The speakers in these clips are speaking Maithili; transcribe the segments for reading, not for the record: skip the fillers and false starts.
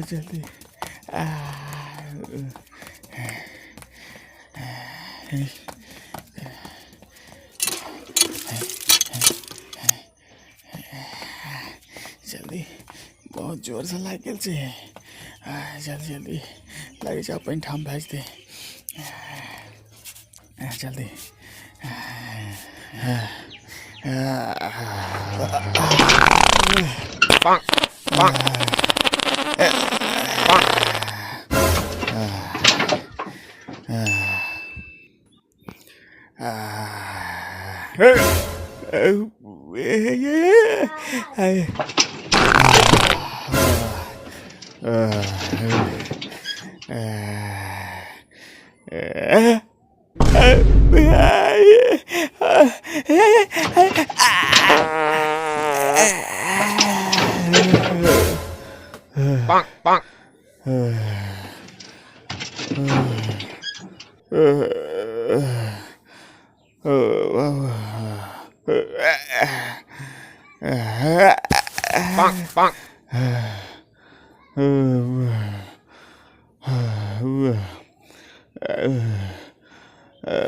जल्दी जल्दी बहुत जोरसँ लागि गेल छै जल्दी जल्दी लागै छै आब पानि ठाम भए जेतै जल्दी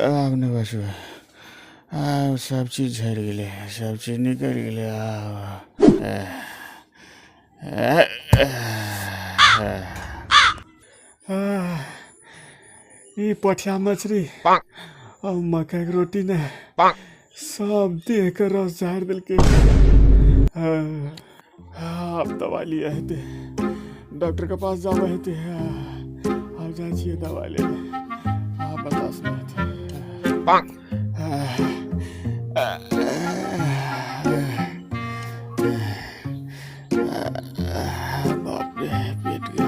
आब नहि बचबै आब सब चीज झड़ि गेलै सब चीज निकलि गेलै आब ई पोठिया मछली आ मकइके रोटी ने सब देहके रस झाड़ि देलकै आब दवाइ लिअ हेतै डॉक्टरके पास जाबै हेतै आब जाइ छियै दवाइ ले आब बर्दाश्त नहि हेतै। बाप रे पेट के।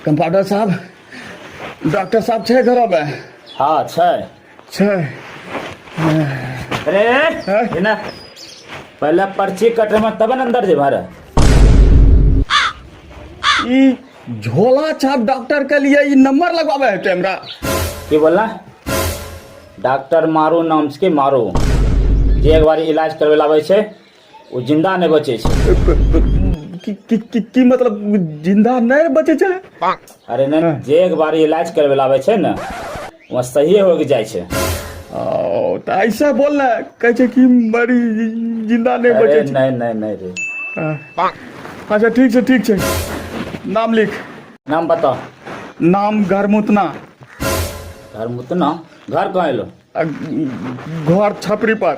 कंपाउंडर साहब, डॉक्टर साहब छै घर में? हाँ छै। छै। अरे ना, पहले पर्ची कटे में तब न अंदर जेबा रे। ई झोला छाप डॉक्टर के लिए ई नंबर लगवावे हेतै हमरा। की बोलना? डॉक्टर मारू नाम के मारू, जे एक बार इलाज करवे लावे छै ओ जिंदा नहि बचे छै। की की की, की मतलब जिंदा नहीं बचे छै? अरे नहीं, जे एक बार इलाज करवे लावे छै ने वहाँ सही हो के जाइ छै। ओ तऽ ऐसा बोल ना, कहै छै कि मरी जिंदा नहीं अरे बचे छै। नहीं नहीं नहीं रे। हाँ। अच्छा ठीक छै, ठीक छै, नाम लिख। नाम बताओ। नाम घरमुतना। घरमुतना? घर कहाँ एलो? घर छपरी पर।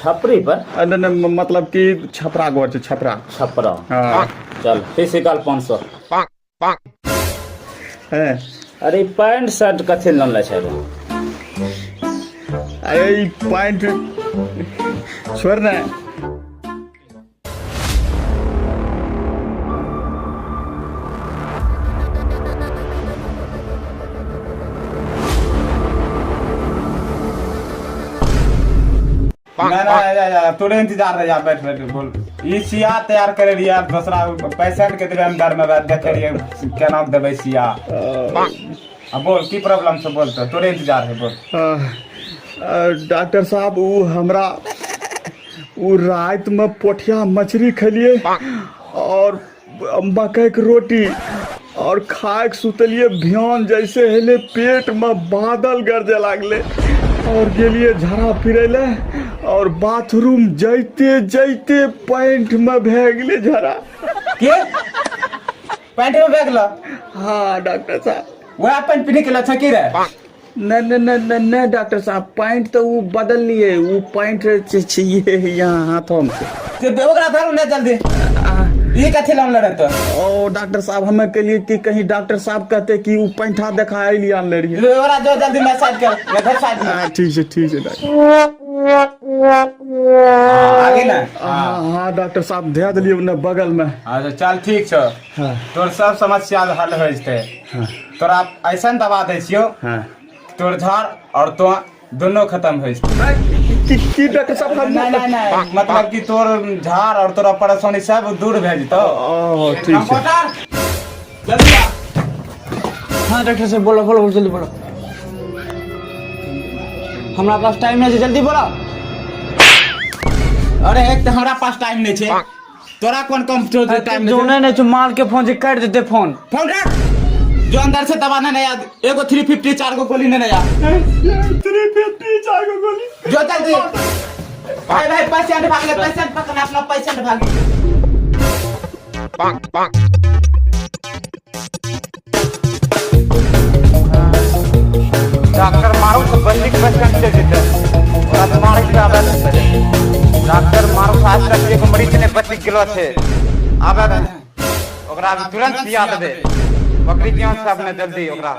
छपरी पर? नहीं, मतलब कि छपरा घर छै, छपरा। छपरा। हाँ। चल फीस निकाल 500। हैं। अरे पैंट शर्ट कथी लनले छै रे? अरे ई पैंट छोड़ ने। ना ना या या तोरे इंतजार रहे, जा बैठ बैठ बोल। ई सिया तैयार करे रहिए, आब दोसरा पेशेंट के देबै हम डर में बैठ देखे रहिए केना देबै सिया। अब बोल की प्रॉब्लम से बोल, तो तोरे इंतजार है बोल। डॉक्टर साहब, ओ हमरा ओ रातिमे पोठिया मछली खेलिए और मकई के रोटी और खाए के सुतलिए। ध्यान जैसे हेले पेट में बादल गरजे लागले और गेलिए झड़ा फिरे ले और बाथरूम जैते जैते पैंट में भए गेले झड़ा। के पैंट में भए गेलो? हाँ डॉक्टर साहब। वएह पैंट पिन्ह के लछा की रे? नहीं नहीं नहीं नहीं नहीं डॉक्टर साहब, पैंट तो वो बदल लिए, वो पैंट चाहिए यहाँ हाथों में। ते ओकरा धरू ने जल्दी, ई कथी लम लड़े तो? ओ डॉक्टर साहब, हमें के लिए कि कहीं डॉक्टर साहब कहते कि वो पैंठा देखा लिए आन ले रही है। ओकरा जो जल्दी मैं साइड कर, इधर साइड में। हाँ ठीक है, ठीक है डॉक्टर। आगे ना। हाँ हाँ डॉक्टर साहब, धे दिलिए उन्हें बगल में। अच्छा चल ठीक छौ। हाँ। तोर सब समस्या हल हो जेतै। हाँ। तोरा ऐसन दवा दै छियौ। हाँ। तोर झाड़ और तो दोनों खत्म हो जेतै। की डॉक्टर साहब, हम नहीं नहीं नहीं, मतलब कि तोर झाड़ और तोरा परेशानी सब दूर भए जेतौ। ओ ठीक है। कंपाउंडर, जल्दी आ। हाँ डॉक्टर साहब, बोलो बोलो बोलो, जल्दी बोलो, हमरा पास टाइम नहीं है, जल्दी बोलो। अरे एक तऽ हमरा पास टाइम नहीं छै, तोरा कोन कम टाइम? जो नहीं नहीं, माल के फोन से काट देते फोन। फोन रख, जो अंदर से दबाना नहीं याद, एगो 350 चार गो गोली नहीं याद। 350 चार गो गोली। जो जल्दी भाई, भाई पेशेंट भाग ले, पेशेंट पकड़ना अपना, पेशेंट भाग। डॉक्टर मारू से बंदी पेशेंट चल जेते, ओकरा तऽ मारै के आबै नहि। डॉक्टर मारू से आज तक एगो मरीज नहि बचि गेलो छै। आबै दे ओकरा, अभी तुरंत पिया देबै। बकरी के सब ने जल्दी ओकरा।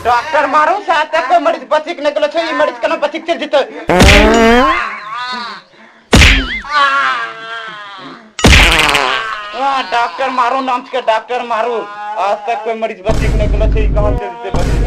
डॉक्टर मारू से आज तक कोई मरीज बचिक नहि गेलो छै, ई मरीज केना बचिक चलि जेतै? डॉक्टर मारू नाम के, डॉक्टर मारू, आज तक कोई मरीज बचिक नहि गेलो छै, ई कहाँ चलि जेतै बचिक?